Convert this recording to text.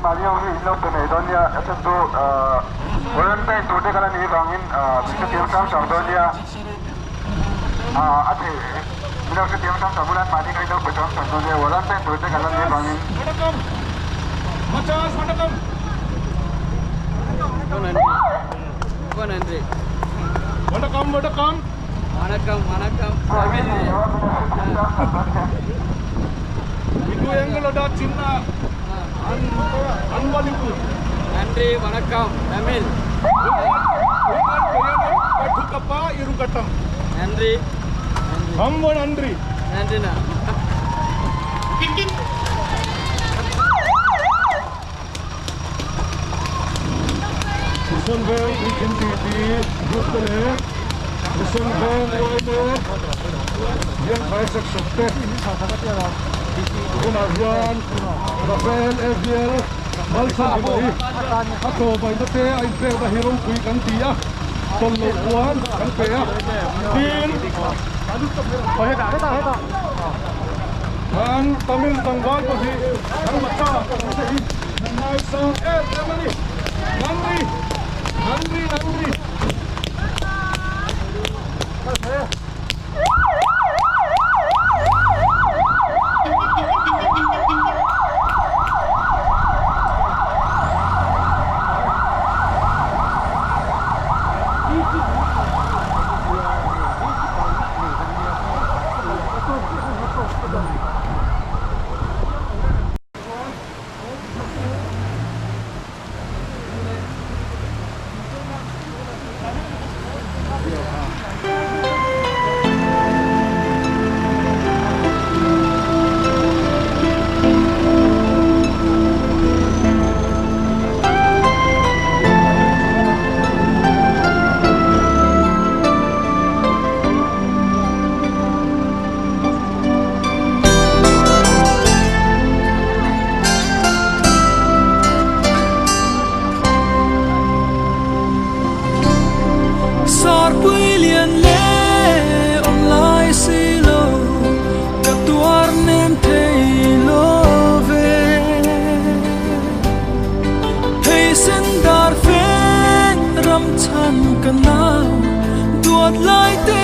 Anmahni ho hi in lo pe mai dawn nia, a chhan chu quarantine tur te kal a nih vangin min hrethiam hram hram dawn nia, a thei min lo hrethiam hram hram ula anmahni kha in lo pe hram hram dawn nia, quarantine tur te kal a nih vangin. Vanakkam vanakkam. வணக்கம் வணக்கம் தமிழ் இது எங்களோட சின்ன அன்பளிப்பு. நன்றி வணக்கம் தமிழ். உங்கள் பயணம் பட்டுக்கப்பா இருக்கட்டும். நன்றி. ரொம்ப நன்றி. நன்றிண்ணா. Mission Veng Weekend TV group te leh Mission Veng YMA Biangkai section te hunah hian Rafael Aviel Malsawm hi a tlawhbaihna te a inpekna hi ropui kan ti a, tawlhloh puan kan pe a, tin kan Tamil tlangval pahnih kan Macha te hi kan ngaisang em em a ni. Nandri! Nandri! Nandri! Sarpui lian leh awm lai si lo ka tuar nem thei lo ve. Hei sen dar feng ram chhan ka nau duat lai te.